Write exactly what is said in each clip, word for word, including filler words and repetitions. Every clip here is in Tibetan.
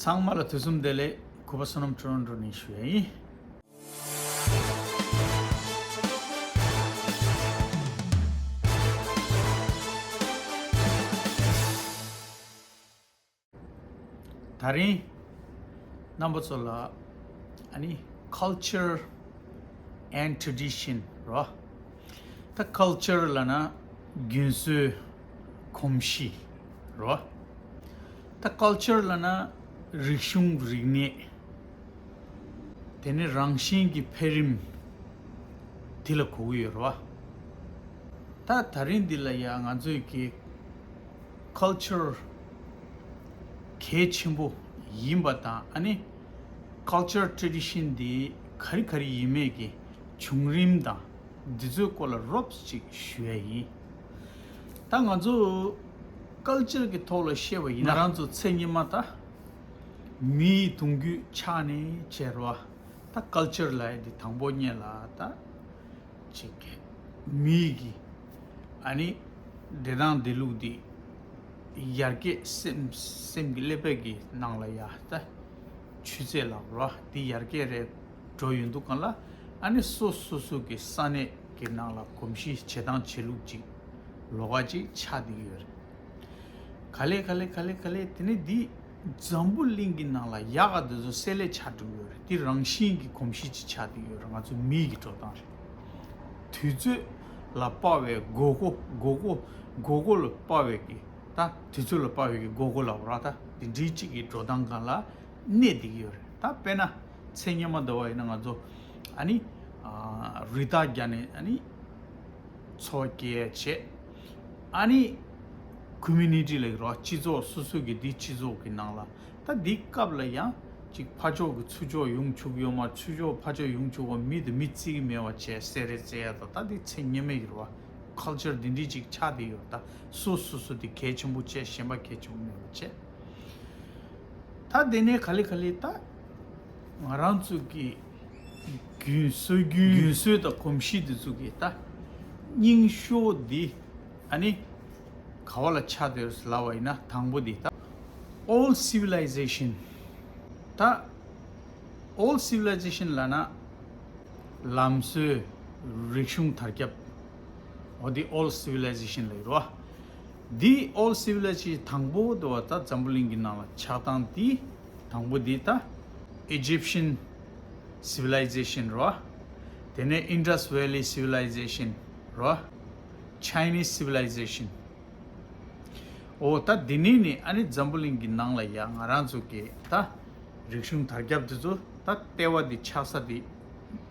ཚང་མ་ལ་དུས་གསུམ་བདེ་ལེགས། གུས་པ་བསོད་ནམས་ཊོ་རོན་ཊོ་ནས་ཞུ་ཡ་ཡིན། ད་རིང་རྣམ་པ་ཚོ་ལ་ཨ་ནི་culture and tradition རོ། ད་culture ལབ་ན་རྒྱུན་སྲོལ་གོམས་གཤིས་རོ། ད་culture ལབ་ན་རིག་གཞུང་རིག་གནས། དེ་ནི་རང་བཞིན་གྱི་འཕེལ་རིམ་དེ་ལ་གོ་གི་ཡོད་རེད་བ། ད་ད་རིང་འདི་ལ་ཡང་ང་ཚོས་ཀྱི་culture གལ་ཆེན་པོ་ཡིན་པ་དང་། ཨ་ནི་culture tradition འདི་ག་རེ་ག་རེ་ཡིན་མེད་ཀྱི་བྱུང་རིམ་དང་འདི་ཚོའི་སྐོར་ལ་རོབ་ཅིག་ཞུ་ཡ་ཡིན། ད་ང་ཚོ་culture གི་ཐོག་ལ་བཤད་པ་ཡིན་ན། ང་རང་ཚོ་ཚེ་སྔོན་མ་ད་མིའི་གདུང་རྒྱུད་ཆགས་ནས་བྱས་རོ། ད་culture ལབ་ཡ་འདི་དང་པོ་ཉིད་ལ་ད་ཅིག་མིའི་གི་ཨ་ནི་བདེ་ཐང་བདེ་ལུགས་འདི་ཡར་རྒྱས་སེམས་སེམས་ཀྱི་ཀླད་པའི་གི་ནང་ལ་ཡ་ད་ཆུ་ཚད་ལ་རོ། འདི་ཡར་རྒྱས་རེད་འགྲོ་ཡོང་དུས་སྒང་ལ། ཨ་ནི་སོ་སོ་སོ་གི་ས་གནས་ཀྱི་ནང་ལ་གོམས་གཤིས་བྱེད་སྟངས་བྱེད་ལུགས་ཅིག་ལོགས་ཀ་ཅིག་ཆགས་བསྡད་ཀྱི་ཡོད་རེད། ག་ལེ་ག་ལེ་ག་ལེ་ག་ལེ་དེ་ནས་འདི་འཛམ་བུ་གླིང་གི་ནང་ལ་ཡག་ག་འདི་ཚོ་བསྲེ་ལྷད་ཆགས་འགྲོ་གི་ཡོད་རེད། འདི་རང་བཞིན་གྱི་གོམས་གཤིས་ཅིག་ཆགས་བསྡད་ཀྱི་ཡོད་རེད། ང་ཚོ་མིའི་གི་འགྲོ་སྟངས་རེད། དུས་ཚོད་ལ་དཔག་པའི་དགོས་མཁོ་དགོས་མཁོ་དགོས་མཁོ་ལ་དཔག་པའི་གི་ད་དུས་ཚོད་ལ་དཔག་པའི་གི་དགོས་མཁོ་ལབ་ར། ད་འདི་འདྲའི་ཅིག་གི་འགྲོ་སྟངས་སྒང་ལ་གནས་བསྡད་ཀྱི་ཡོད་རེད། ད་དཔེར་ན་ཚེ་སྔོན་མ་འདྲ་བ་ཡིན་ན་ང་ཚོ་ཨ་ནི་ཨ་རི་དྭགས་རྒྱག་ནས་ཨ་ནི་འཚོ་བ་སྐྱེལ་ཡ་བྱས། ཨ་ནི་community ལབ་ཀྱི་རེད་བ། སྤྱི་ཚོགས་སོ་སོ་གི་འདི་སྤྱི་ཚོགས་ཀྱི་ནང་ལ། ད་འདི་སྐབས་ལ་ཡང་ཅིག་ཕར་ཕྱོགས་ཀྱི་ཚུར་ཕྱོགས་ཡོང་བཅུག་ཡོད་མ། ཚུར་ཕྱོགས་ཕར་ཕྱོགས་ཡོང་བཅུག་པ། མི་དང་མི་བརྩི་གི་མེད་པ་བྱས་བསད་རེས་བྱེད་ཡ་དང་། ད་འདི་ཚེ་སྔོན་མའི་གི་རེད་བ། culture འདི་འདྲའི་ཅིག་ཆགས་བསྡད་ཡོད། ད་སོ་སོ་སོ་འདི་གལ་ཆེན་པོ་བྱས་གཞན་པ་གལ་ཆེན་པོ་མེད་པ་བྱས། ད་དེ་ནས་ག་ལེ་ག་ལེ་ད་ང་རང་ཚོ་གི་རྒྱུན་སྲོལ་རྒྱུན་རྒྱུན་སྲོལ་དང་གོམས་གཤིས་འདི་ཚོ་གི་ད་རྙིང་ཤོས་འདི་ཨ་ནི་ག་བ་ལ་ཆགས་བསྡད་ཡོད་ལབ་པ་ཡིན་ན། དང་པོ་འདི་ད་old civilization ད། old civilization ལབ་ན་ལམ་སྲོལ་རིག་གཞུང་དར་ཁྱབ། འོ་འདི་old civilization ལབ་ཀྱི་རེད་བ། འདི་old civilization དང་པོ་འདི་བ་ད་འཛམ་བུ་གླིང་གི་ནང་ལ་ཆགས་སྟངས་འདི་དང་པོ་འདི་ད་Egyptian civilization རེད་བ། དེ་ནས་Indus Valley civilization རེད་བ། Chinese civilization འོ་ད་འདི་ནས་ནི་ཨ་ནི་འཛམ་བུ་གླིང་གི་ནང་ལ་ཡ་ང་རང་ཚོ་གི་ད་རིག་གཞུང་དར་ཁྱབ་དེ་ཚོ་ད་ལྟེ་བ་འདི་ཆགས་ས་འདི་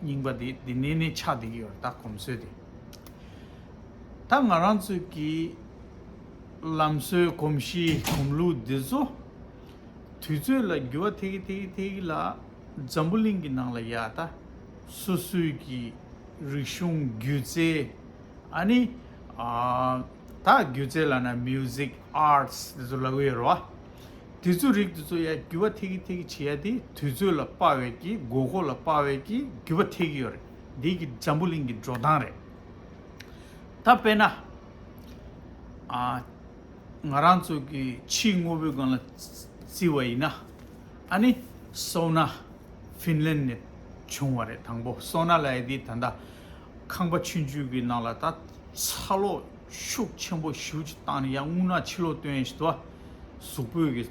རྙིང་པ་འདི་འདི་ནས་ནི་ཆགས་བསྡད་ཀྱི་ཡོད་རེད། ད་གོམས་སྲོལ་འདི་ད་ང་རང་ཚོ་གི་ལམ་སྲོལ་གོམས་གཤིས་གོམས་ལུགས་འདི་ཚོ་དུས་ཚོད་ལ་འགྱུར་བ་ཐེབས་ཀྱི་ཐེབས་ཀྱི་ཐེབས་ཀྱི་ལ། འཛམ་བུ་གླིང་གི་ནང་ལ་ཡ་ད་སོ་སོའི་གི་རིག་གཞུང་སྒྱུ་རྩལ། ཨ་ནི་ཨ་ད་སྒྱུ་རྩལ་ལབ་ན་music, arts དེ་ཚོ་ལབ་ཀྱི་ཡོད་རེད་བ། དེ་ཚོ་རིགས་དེ་ཚོ་ཡ་འགྱུར་བ་ཐེབས་ཀྱི་ཐེབས་ཀྱི་བྱེད་ཡ་དེ་དུས་ཚོད་ལ་དཔག་པའི་གི་དགོས་མཁོ་ལ་དཔག་པའི་གི་འགྱུར་བ་ཐེབས་ཀྱི་ཡོད་རེད། འདི་གི་འཛམ་བུ་གླིང་གི་འགྲོ་སྟངས་རེད། ད་དཔེར་ན་ཨ་ང་རང་ཚོ་གི་ཕྱིའི་དངོས་པོའི་སྒང་ལ་བརྩི་བ་ཡིན་ན། ཨ་ནི་སོ་ན་ཧྥིན་ལན་ནས་བྱུང་བ་རེད། དང་པོ་སོ་ན་ལབ་ཡ་དེ་ད་ལྟ་ཁང་པ་ཆུང་ཆུང་གི་ནང་ལ་ད་ཚ་གློག་ཤུགས་ཆེན་པོ་ཞེ་པོ་ཅིག་བཏང་ནས་ཡང་རྔུལ་ནག་ཕྱི་ལོགས་བཏོན་ཡ་ཞིག་འདུག་བ། གཟུགས་པོའི་གི་ད་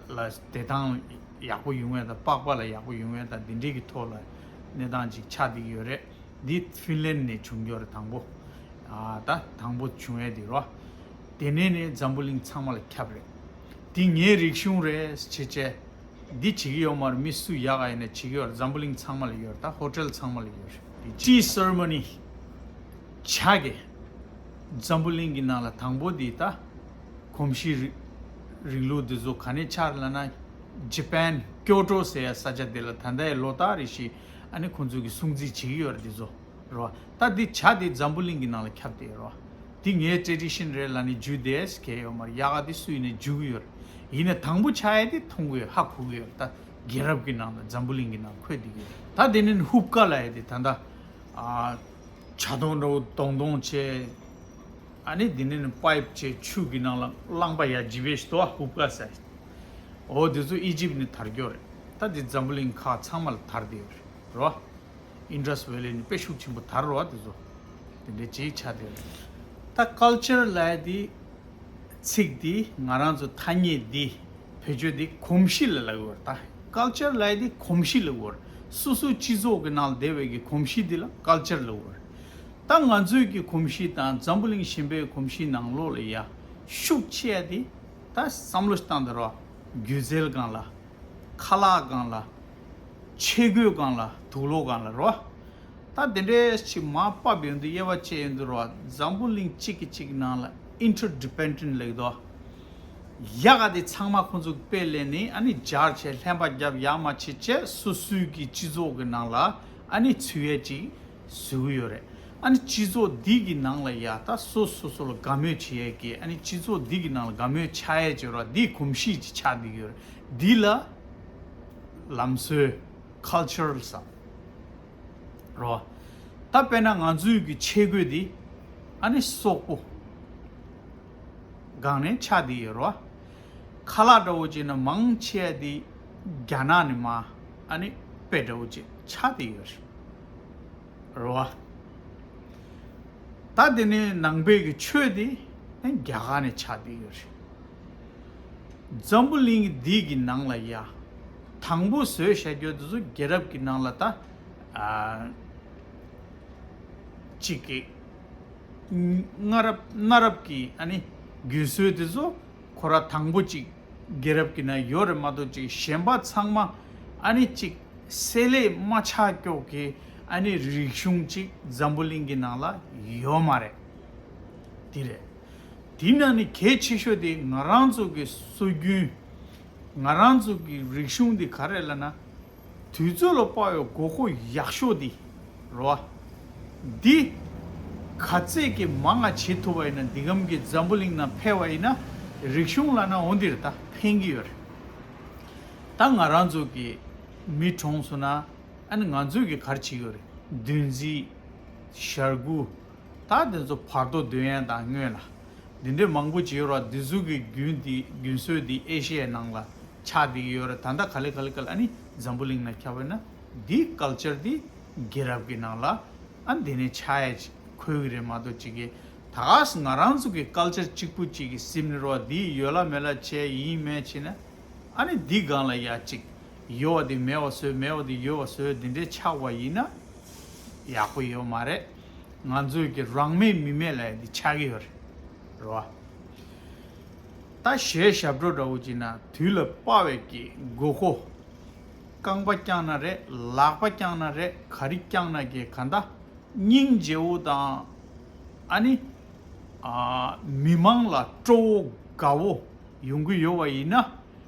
ལ་བདེ་ཐང་ཡག་པོ་ཡོང་ཡ་དང་། པགས་པ་ལ་ཡག་པོ་ཡོང་ཡ་དང་། འདི་འདྲའི་གི་ཐོག་ལ་གནས་སྟངས་ཅིག་ཆགས་བསྡད་ཀྱི་ཡོད་རེད། འདི་ཧྥིན་ལན་ནས་བྱུང་ཡོད་རེད། དང་པོ་ཨ་ད་དང་པོ་བྱུང་ཡས་དེ་རོ། དེ་ནས་ནས་འཛམ་བུ་གླིང་ཚང་མ་ལ་ཁྱབ་རེད། འདི་ངའི་རིག་གཞུང་རེད་བྱས་བྱས། འདི་བྱེད་ཀྱི་ཡོད་མ་རེད། མི་སུ་ཡག་ག་ཡིན་ན་བྱེད་ཀྱི་ཡོད་རེད། འཛམ་བུ་གླིང་ཚང་མ་ལ་ཡོད་རེད། ད་ཧོ་ཊེལ་ཚང་མ་ལ་ཡོད་རེད། འདི་tea ceremony ཇ་གི་འཛམ་བུ་གླིང་གི་ནང་ལ་དང་པོ་འདི་ད་གོམས་གཤིས་རིག་རིག་ལུགས་འདི་ཚོ་ག་ནས་ཆགས་རེད་ལབ་ན། ཇ་པན་ཀྱོ་ཊོ་ཟེར་ཡ་ས་ཆ་འདི་ལ་ད་ལྟའི་ལོ་ལྟར་རེ་བཞིན་ཨ་ནི་ཁོང་ཚོ་གི་སྲུང་བརྩི་བྱེད་ཀྱི་ཡོད་རེད། འདི་ཚོ་རོ། ད་འདི་ཇ་འདི་འཛམ་བུ་གླིང་གི་ནང་ལ་ཁྱབ་བསྡད་རོ། འདི་ངའི་ཊེ་ཌི་ཤན་རེད་ལབ་ནས་འཇུ་བསྡད་གལ་ཡོད་མ་རེད། ཡག་ག་འདི་སུ་ཡིན་ནས་འཇུ་གི་ཡོད་རེད། ཡིན་ན་དང་པོ་ཆགས་ཡ་འདི་མཐོང་གི་ཡོད། ཧ་གོ་གི་ཡོད་རེད། ད་རྒྱལ་རབས་ཀྱི་ནང་ལ་འཛམ་བུ་གླིང་གི་ནང་འཁོད་བསྡད་ཀྱི་ཡོད། ད་དེ་ནས་ཧུབ་ཀ་ལབ་ཡ་འདི་ད་ལྟ་ཨ་ཇ་དོང་འདྲ་བོ་དོང་དོང་བྱས། ཨ་ནི་འདི་ནས་ནི་པའིབ་བྱས་ཆུ་གི་ནང་ལ་རླངས་པ་ཡར་འཇིབ་པའི་ཞིག་འདུག་བ། ཧུབ་ཀ་ཟེར། འོ་དེ་ཚོ་ཨི་ཇིབ་ནས་དར་རྒྱུ་རེད། ད་དེ་འཛམ་བུ་གླིང་ཁག་ཚང་མ་ལ་དར་བསྡད་ཡོད་རེད་རོ། ཨིན་ཌས་ཝེ་ལི་ནས་དཔེ་ཤུགས་ཆེན་པོ་དར་རོ་དེ་ཚོ། དེ་འདྲའི་ཅིག་ཆགས་བསྡད་ཡོད་རེད། ད་ཀལ་ཅར་ལབ་ཡ་དེ་ཚིག་དེ་ང་རང་ཚོ་ཐ་སྙད་དེ་བེད་སྤྱོད་དེ་གོམས་གཤིས་ལ་ལབ་ཡོད་རེད། ད་ཀལ་ཅར་ལབ་ཡ་དེ་གོམས་གཤིས་ལབ་ཡོད་རེད། སོ་སོའི་སྤྱི་ཚོགས་ཀྱི་ནང་ལ་བསྡད་པའི་གི་གོམས་གཤིས་དེ་ལ་ཀལ་ཅར་ལབ་ཡོད་རེད། ད་ང་ཚོའི་གི་གོམས་གཤིས་དང་འཛམ་བུ་གླིང་གཞན་པའི་གོམས་གཤིས་ནང་ལོགས་ལ་ཡ་ཤུགས་ཆེ་ཡ་དེ། ད་བསམ་བློ་བཏང་དང་རོ། སྒྱུ་རྩལ་སྒང་ལ། ཁ་ལག་སྒང་ལ། ཆས་གོས་སྒང་ལ། དུག་ལོག་སྒང་ལ་རོ། ད་དེ་འདྲའི་ཅིག་མར་ཕབ་ཡོང་དུས་དབྱེ་བ་ཕྱེ་ཡོང་དུས་རོ། འཛམ་བུ་གླིང་གཅིག་གི་གཅིག་ནང་ལ་ཨིན་ཊར་ཌི་པེན་ཌེན་ཊི་ལབ་དོ། ཡག་ག་དེ་ཚང་མ་ཁོང་ཚོ་དཔེ་ལེན་ནས་ཨ་ནི་སྦྱར་བྱས་ལྷན་པ་རྒྱབ་ཡག་མ་བྱེད་བྱས་སོ་སོའི་གི་སྤྱི་ཚོགས་ཀྱི་ནང་ལ་ཨ་ནི་ཚུད་ཡས་ཅིག་བཟོ་གི་ཡོད་རེད། ཨ་ནི་སྤྱི་ཚོགས་འདི་གི་ནང་ལ་ཡ་ད་སོ་སོ་སོ་ལ་དགའ་མོས་བྱེད་ཡས་ཀྱི་ཨ་ནི་སྤྱི་ཚོགས་འདི་གི་ནང་ལ་དགའ་མོས་ཆགས་ཡས་བྱེད་རོགས་འདི་གོམས་གཤིས་ཅིག་ཆགས་བསྡད་ཀྱི་ཡོད་རེད། འདི་ལ་ལམ་སྲོལ་ཁལ་ཅར་ཟེར་རོ། ད་དཔེར་ན་ང་ཚོའི་གི་ཆས་གོས་འདི་ཨ་ནི་སོག་པོ་སྒང་ནས་ཆགས་བསྡད་ཡོད་རེད། ཁ་ལག་འདྲ་བོ་བྱས་ན་མང་ཆེ་བ་འདི་རྒྱ་ནག་ནས་མར་ཨ་ནི་དཔེ་འདྲ་བོ་བྱས་ཆགས་བསྡད་ཡོད་རེད། རེད་བ། ད་དེ་ནས་ནང་པའི་གི་ཆོས་འདི་ཨ་ནི་རྒྱ་གར་ནས་ཆགས་བསྡད་ཡོད་རེད། འཛམ་བུ་གླིང་འདི་གི་ནང་ལ་ཡ་དང་པོ་བཟོས་བཞག་རྒྱུ་དེ་ཚོ་རྒྱལ་རབས་ཀྱི་ནང་ལ་ད་ཨ་གཅིག་གི་སྔ་རབས་གནའ་རབས་ཀྱི་ཨ་ནི་རྒྱུན་སྲོལ་དེ་ཚོ་ཁོ་ར་དང་པོ་གཅིག་རྒྱལ་རབས་ཀྱི་ནང་ཡོད་རེད་མ་གཏོགས་གཅིག་གཞན་པ་ཚང་མ་ཨ་ནི་གཅིག་བསྲེ་ལྷད་མ་ཆགས་ཀྱོག་གི་ཨ་ནི་རིག་གཞུང་གཅིག་འཛམ་བུ་གླིང་གི་ནང་ལ་ཡོད་མ་རེད། དེ་རེད། དེ་ནང་ནས་གལ་ཆེ་ཤོས་དེ་ང་རང་ཚོ་གི་སྲོལ་རྒྱུན། ང་རང་ཚོ་གི་རིག་གཞུང་འདི་ག་རེ་ལབ་ན། དུས་ཚོད་ལ་དཔག་པའི་དགོས་མཁོ་ཡག་ཤོས་འདི་རེད་བ། འདི་ག་ཚད་ཀྱི་མང་ང་བྱེད་ཐུབ་པ་ཡིན་ན་འདི་གམ་གྱི་འཛམ་བུ་གླིང་ནང་ཕེབས་པ་ཡིན་ན་རིག་གཞུང་ལབ་ན་འོ་འདི་རེད། ད་ཕན་གྱི་ཡོད་རེད། ད་ང་རང་ཚོ་གི་མི་གྲོངས་སོང་ན་ཨ་ནི་ང་ཚོས་གི་ག་རེ་བྱེད་ཀྱི་ཡོད་རེད། བདུན་ཚིགས། ཞལ་དགུ། ད་དེ་ཚོ་བར་དོ་འདོན་ཡ་དང་སྔོན་ལ། འདི་འདྲའི་མང་པོ་བྱེད་རོགས། འདི་ཚོ་གི་རྒྱུན་འདི་རྒྱུན་སྲོལ་འདི་ཨེ་ཤི་ཡའི་ནང་ལ་ཆགས་བསྡད་ཀྱི་ཡོད་རེད། ད་ལྟ་ག་ལེ་ག་ལེ་ག་ལེ་ཨ་ནི་འཛམ་བུ་གླིང་ནང་ཁྱབ་པ་ན་འདི་ཀལ་ཅར་འདི་རྒྱལ་རབས་ཀྱི་ནང་ལ་ཨ་འདི་ནས་ཆགས་ཡ་ཅིག་འཁོད་ཀྱི་རེད་མ་གཏོགས་ཅིག་གི་ད་ག་ང་རང་ཚོ་གི་ཀལ་ཅར་གཅིག་པུ་གཅིག་གི་སེམས་ནས་རོགས་འདི་ཡོད་ལ་མེད་ལ་བྱས་ཡིན་མེད་བྱས་ན་ཨ་ནི་འདི་སྒང་ལ་ཡ་ཅིག་ཡོད་པ་འདི་མེད་པ་བཟོས་མེད་པ་འདི་ཡོད་པ་བཟོས་འདི་འདྲའི་ཆགས་པ་ཡིན་ན་ཡག་པོ་ཡོད་མ་རེད། ང་ཚོས་ཀྱི་རང་མེད་མི་མེད་ལབ་ཡ་འདི་ཆགས་ཀྱི་ཡོད་རེད། རེད་བ། ད་གཞས་ཞབས་བྲོ་འདྲ་བོ་ཅིག་ན་དུས་ལ་དཔག་པའི་ཀྱི་དགོས་མཁོ། རྐང་པ་བརྐྱངས་ན་རེད། ལག་པ་བརྐྱངས་ན་རེད། ག་རེ་བརྐྱངས་ན་ཀྱི་ག་འདྲ་སྙིང་རྗེ་བོ་དང་ཨ་ནི་ཨ་མི་མང་ལ་སྤྲོ་བོ་དགའ་བོ་ཡོང་གི་ཡོད་པ་ཡིན་ན།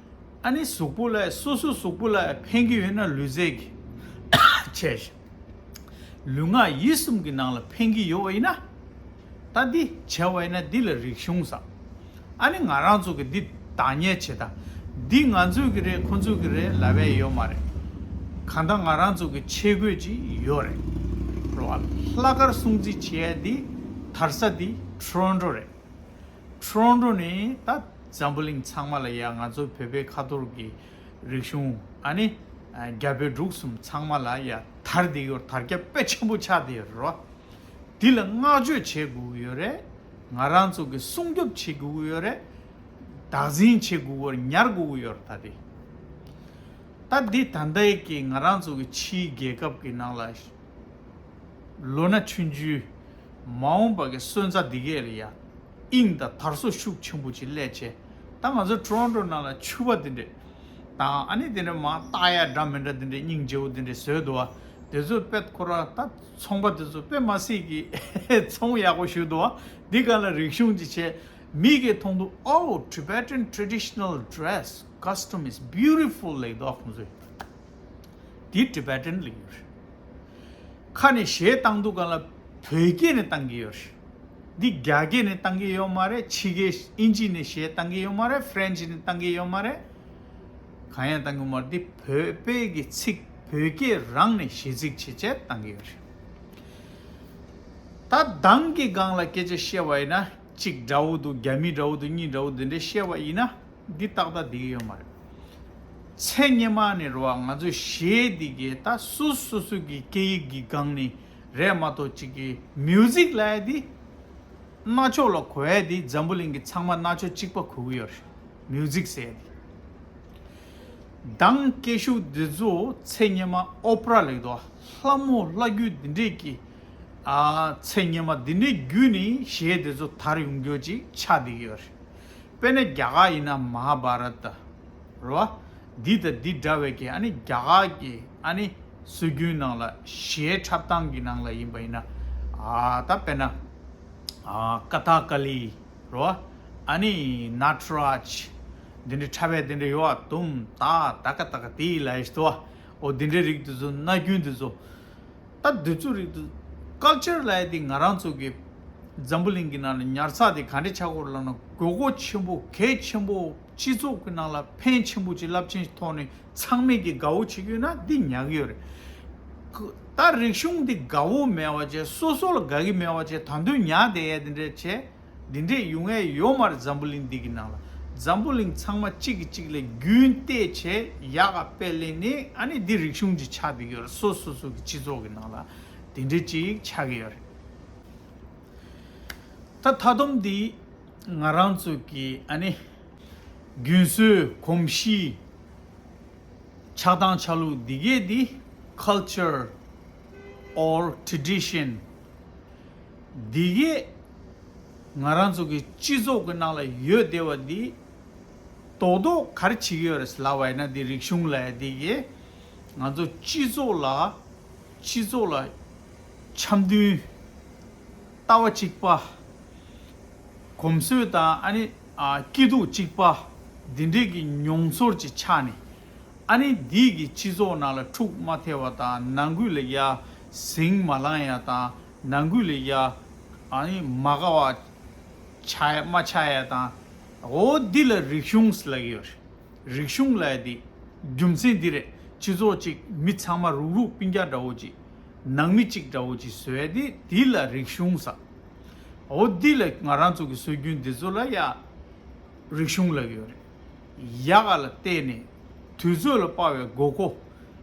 ཨ་ནི་གཟུགས་པོ་ལ་སོ་སོ་གཟུགས་པོ་ལ་ཕན་གྱི་ཡོད་ན་ལུས་རྩལ་གྱི་བྱས། ལུས་ངག་ཡིད་གསུམ་གྱི་ནང་ལ་ཕན་གྱི་ཡོད་པ་ཡིན་ན། ད་འདི་བྱས་པ་ཡིན་ན་འདི་ལ་རིག་གཞུང་ཟེར། ཨ་ནི་ང་རང་ཚོ་གི་འདི་བདག་གཉེར་བྱེད་དང་། འདི་ང་ཚོའི་གི་རེད་ཁོ་ཚོའི་གི་རེད་ལབ་ཡ་ཡོད་མ་རེད། གང་ལྟར་ང་རང་ཚོ་གི་ཆས་གོས་ཅིག་ཡོད་རེད། རོ་ཨ་ལྷག་དཀར་སྲུང་བརྩི་བྱེད་ཡ་འདི་དར་ས་འདི་ཊོ་རོན་ཊོ་རེད། ཊོ་རོན་ཊོ་ནི་ད་འཛམ་བུ་གླིང་ཚང་མ་ལ་ཡ་ང་ཚོ་བོད་པའི་ཁ་ཐོར་གྱི་རིག་གཞུང་ཨ་ནི་རྒྱ་བལ་འབྲུག་གསུམ་ཚང་མ་ལ་ཡ་དར་བསྡད་ཡོད། དར་རྒྱས་དཔེ་ཆེན་པོ་ཆགས་བསྡད་ཡོད་རེད་རོ། འདི་ལ་བསྔགས་བརྗོད་བྱེད་དགོས་ཀྱི་ཡོད་རེད། ང་རང་ཚོ་གི་སྲུང་སྐྱོབ་བྱེད་དགོས་ཀྱི་ཡོད་རེད། བདག་འཛིན་བྱེད་དགོས་ཀྱི་ཡོད་རེད། ཉར་དགོས་ཀྱི་ཡོད་རེད། ད་འདི་ད་འདི་ད་ལྟའི་གི་ང་རང་ཚོ་གི་ཕྱིའི་རྒྱལ་ཁབ་ཀྱི་ནང་ལ་ལོ་ན་ཆུང་ཆུང་མ་འོངས་པ་གི་སོན་རྩ་འདི་གས་ལ་ཡ་དབྱིངས་དང་དར་སྲོལ་ཤུགས་ཆེན་པོ་ཅིག་སླེབས་བྱས། ད་ང་ཚོ་ཊོ་རོན་ཊོ་ནང་ལ་ཕྱུ་པ་འདི་འདྲས་དང་ཨ་ནི་འདི་འདྲས་མ་བཏགས་ཡ་འདྲ་མི་འདྲ་འདི་འདྲས་སྙིང་རྗེ་བོ་འདི་འདྲས་བཟོས་འདུག་བ། དེ་ཚོ་དཔེ་ཁོ་ར་ད་ཚོང་པ་དེ་ཚོ་དཔེ་མ་སྲིད་ཀྱི་ཚོང་ཡག་པོ་ཞུ་འདུག་བ། འདི་ག་ལ་རིག་གཞུང་ཅིག་བྱས་མི་གིས་མཐོང་དུས། Oh, Tibetan traditional dress custom is beautiful ལབ་འདུག་ཁོང་ཚོས། འདི་ཊི་བེ་ཊན་ལབ་ཡོད་རེད། ཁ་ནས་གཞས་བཏང་དུས་སྒང་ལ་བོད་སྐད་ནས་བཏང་གི་ཡོད་རེད། འདི་རྒྱ་སྐད་ནས་བཏང་གི་ཡོད་མ་རེད། ཕྱི་རྒྱལ་ཨིན་ཇི་ནས་གཞས་བཏང་གི་ཡོད་མ་རེད། ཧྥ་རན་ཇི་ནས་བཏང་གི་ཡོད་མ་རེད། གང་ཡང་བཏང་གི་མ་རེད། འདི་བོད་པའི་གི་ཚིག་བོད་སྐད་རང་ནས་གཞས་ཚིག་བྱས་བྱས་བཏང་གི་ཡོད་རེད། ད་གདངས་ཀྱི་སྒང་ལ་སྐད་ཆ་བཤད་པ་ཡིན་ན་གཅིག་འདྲ་བོ་འདུག་རྒྱ་མི་འདྲ་བོ་འདུག་གཉིས་འདྲ་བོ་འདུག་འདི་འདྲ་བཤད་པ་ཡིན་ན། འདི་ཏག་ཏག་འགྲིག་གི་ཡོད་མ་རེད། ཚེ་སྔོན་མ་ནས་རེད་བ། ང་ཚོ་གཞས་འདི་གའི་ད་སོ་སོ་སོ་གི་སྐད་ཡིག་གི་སྒང་ནས་རེད་མ་གཏོགས་ཅིག་གི་མིའུ་ཟིག་ལབ་ཡ་འདི། རྣ་ཅོག་ལ་གོ་ཡ་འདི་འཛམ་བུ་གླིང་གི་ཚང་མ་རྣ་ཅོག་གཅིག་པ་གོ་གི་ཡོད་རེད། མིའུ་ཟིག་ཟེར་ཡ་འདི། གདངས་སྐད་ཤུགས་འདི་ཚོ་ཚེ་སྔོན་མ་ཨོ་པ་ར་ལབ་འདུག། ལྷ་མོ་ལྷ་རྒྱུད་འདི་འདྲས་ཀྱི། ཨ། ཚེ་སྔོན་མ་འདི་འདྲས་བརྒྱུད་ནས་གཞས་འདི་ཚོ་དར་ཡོང་རྒྱུ་ཅིག་ཆགས་བསྡད་ཀྱི་ཡོད་རེད། དཔེར་ན་རྒྱ་གར་ཡིན་ན་མ་ཧཱ་བྷ་ར་ཏ་རེད་བ། འདི་དང་འདི་འདྲ་བའི་གི་ཨ་ནི་རྒྱ་གར་གི་ཨ་ནི་སྲོལ་རྒྱུན་ནང་ལ་གཞས་འཁྲབ་སྟངས་ཀྱི་ནང་ལ་ཡིན་པ་ཡིན་ན། ཨ། ད་དཔེར་ན། ཨ། ཀ་ཐག་ཀ་ལི་རེད་བ། ཨ་ནི་ནཱ་ཊ་རཱཇ། འདི་འདྲའི་འཁྲབ་པའི་འདི་འདྲའི་ཡོད་བ། དུམ་ད་ད་ཀ་ད་ཀ་དེ་ལ་ཡིན་ཏོ། འོ་འདི་འདྲའི་རིགས་འདི་ཚོ་སྣ་རྒྱུན་འདི་ཚོ། ད་འདི་ཚོ་རིགས་འདི། ཀལ་ཅར་ལབ་ཡ་དེ་ང་རང་ཚོ་གི་འཛམ་བུ་གླིང་གི་ནང་ལ་ཉར་ཚགས་དེ་ག་འདྲ་ཆགས་ཀྱི་ཡོད་ལབ་ན། དགོས་མཁོ་ཆེན་པོ་གལ་ཆེན་པོ། སྤྱི་ཚོགས་ཀྱི་ནང་ལ་ཕན་ཆེན་པོ་ཅིག་རླབས་ཆེན་ཞིག་ཐོག་ནས་ཚང་མས་ཀྱི་དགའ་བོ་བྱེད་ཀྱི་ཡོད་ན་འདི་ཉར་གི་ཡོད་རེད། ད་རིག་གཞུང་འདི་དགའ་བོ་མེད་པ་བྱས། སོ་སོ་ལ་དགའ་གི་མེད་པ་བྱས། ད་དུང་ཉར་བསྡད་ཡ་འདི་འདྲ་བྱས། འདི་འདྲས་ཡོང་ཡས་ཡོད་མ་རེད། འཛམ་བུ་གླིང་འདི་གི་ནང་ལ། འཛམ་བུ་གླིང་ཚང་མ་གཅིག་གིས་གཅིག་ལ་རྒྱུན་གཏད་བྱས་ཡག་ག་དཔེ་ལེན་ནས་ཨ་ནི་འདི་རིག་གཞུང་ཅིག་ཆགས་བསྡད་ཀྱི་ཡོད་རེད། སོ་སོ་སོ་གི་སྤྱི་ཚོགས་ཀྱི་ནང་ལ་འདི་འདྲས་ཅིག་ཆགས་ཀྱི་ཡོད་རེད། ད་མཐའ་སྡོམ་འདི་ང་རང་ཚོ་གི་ཨ་ནི་རྒྱུན་སྲོལ་གོམས་གཤིས། ཆགས་སྟངས་ཆགས་ལུགས་འདི་གས་འདི། Culture or tradition འདི་གས་ང་རང་ཚོ་གི་སྤྱི་ཚོགས་ཀྱི་ནང་ལ་ཡོད་བསྡད་པ་འདི། རྡོག་རྡོག་ག་རེ་བྱེད་ཀྱི་ཡོད་རེད་ལབ་པ་ཡིན་ན། འདི་རིག་གཞུང་ལབ་ཡ་འདི་གས་ང་ཚོ་སྤྱི་ཚོགས་ལ། སྤྱི་ཚོགས་ལ་འཆམ་མཐུན། ལྟ་བ་གཅིག་པ། གོམས་སྲོལ་དང་ཨ་ནི། ཨ། སྐྱིད་སྡུག་གཅིག་པ། འདི་འདྲས་ཀྱི་མྱོང་ཚོར་ཅིག་ཆགས་ནས། ཨ་ནི་འདི་གི་སྤྱི་ཚོགས་ནང་ལ་འཁྲུག་མ་ཐེབས་པ་དང་། ནང་ཁུལ་ལ་ཡ་ཟིང་མ་ལངས་ཡ་དང་། ནང་ཁུལ་ལ་ཡ་ཨ་ནི་མ་དགའ་བ་ཆགས་ཡ་མ་ཆགས་ཡ་དང་། འོ་འདི་ལ་རིག་གཞུང་ལབ་ཀྱི་ཡོད་རེད། རིག་གཞུང་ལབ་ཡ་དེ་རྒྱུ་མཚན་འདི་རེད། སྤྱི་ཚོགས་གཅིག་མི་ཚང་མ་རུག་རུག་སྤུན་ཀྱག་འདྲ་བོ་གཅིག། ནང་མི་གཅིག་འདྲ་བོ་གཅིག་བཟོ་ཡ་དེ་འདི་ལ་རིག་གཞུང་ཟེར། འོ་འདི་ལ་ང་རང་ཚོ་གི་སྲོལ་རྒྱུན་འདི་ཚོ་ལ་ཡ་རིག་གཞུང་ལབ་ཀྱི་ཡོད་རེད། ཡག་ག་ལ་བལྟས་ནས་དུས་ཚོད་ལ་དཔག་པའི་དགོས་མཁོ་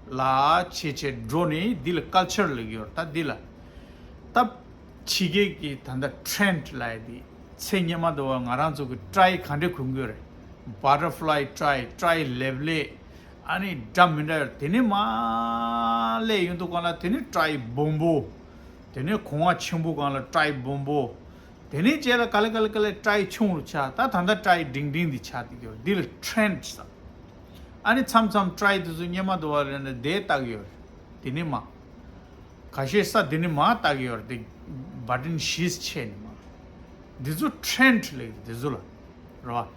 ལ་བྱས་བྱས་འགྲོ་ནས་འདི་ལ་ཀལ་ཅར་ལབ་ཀྱི་ཡོད་རེད། ད་འདི་ལ། ད་ཕྱི་རྒྱལ་གྱི་ད་ལྟ་ཊེ་རེན་ཌི་ལབ་ཡ་དེ། ཚེ་སྔོན་མ་དུ་བ་ང་རང་ཚོ་གི་ཊའི་ག་འདྲས་གོན་གྱི་ཡོད་རེད། བྷ་ཊར་ཕ་ལའི་ཊའི། ཊའི་ལེབ་ལེབ། ཨ་ནི་འདྲ་མི་འདྲ་ཡོད་རེད། དེ་ནས་མར་སླེབས་ཡོང་དུས་སྒང་ལ་དེ་ནས་ཊའི་སྦོམ་པོ། དེ་ནས་གོང་བ་ཆེན་པོ་སྒང་ལ་ཊའི་སྦོམ་པོ། དེ་ནས་རྗེས་ལ་ག་ལེ་ག་ལེ་ག་ལེ་ཊའི་ཆུང་རུ་ཆགས། ད་ད་ལྟ་ཊའི་འབྲིང་འབྲིང་འདི་ཆགས་བསྡད་ཀྱི་ཡོད་རེད། འདི་ལ་ཊེ་རེན་ཌི་ཟེར། ཨ་ནི་མཚམས་མཚམས་ཊའི་དེ་ཚོ་སྔོན་མ་དུ་བ་ལ་ནི་དེ་བཏགས་ཡོད་རེད། དེ་ནས་མར། ཁ་ཤས་ས་དེ་ནས་མར་བཏགས་ཡོད་རེད། དེ་བ་ཊན་བཞི་ཕྱེ་ནས་མར། འདི་ཚོ་ཊེ་རེན་ཌི་ལབ་ཀྱི་འདི་ཚོ་ལ། རེད་བ།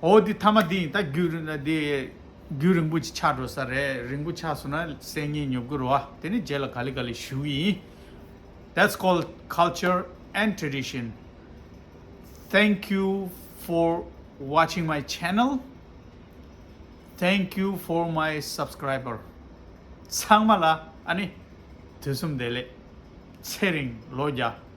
འོ་འདི་མཐའ་མ་འདི་ཡིན། ད་རྒྱུན་རིང་ན་འདི་རྒྱུན་རིང་པོ་ཅིག་ཆགས་འགྲོ་ས་རེད། རིང་པོ་ཆགས་སོང་ན་གསན་མཁན་ཉོབ་ཀྱི་རེད་བ། དེ་ནས་རྗེས་ལ་ག་ལེ་ག་ལེ་ཞུ་གི་ཡིན། That's called culture and tradition. Thank you for watching my channel. Thank you for my subscriber. ཚང་མ་ལ་ཨ་ནི་དུས་གསུམ་བདེ་ལེགས། ཚེ་རིང་ལོ་བརྒྱ།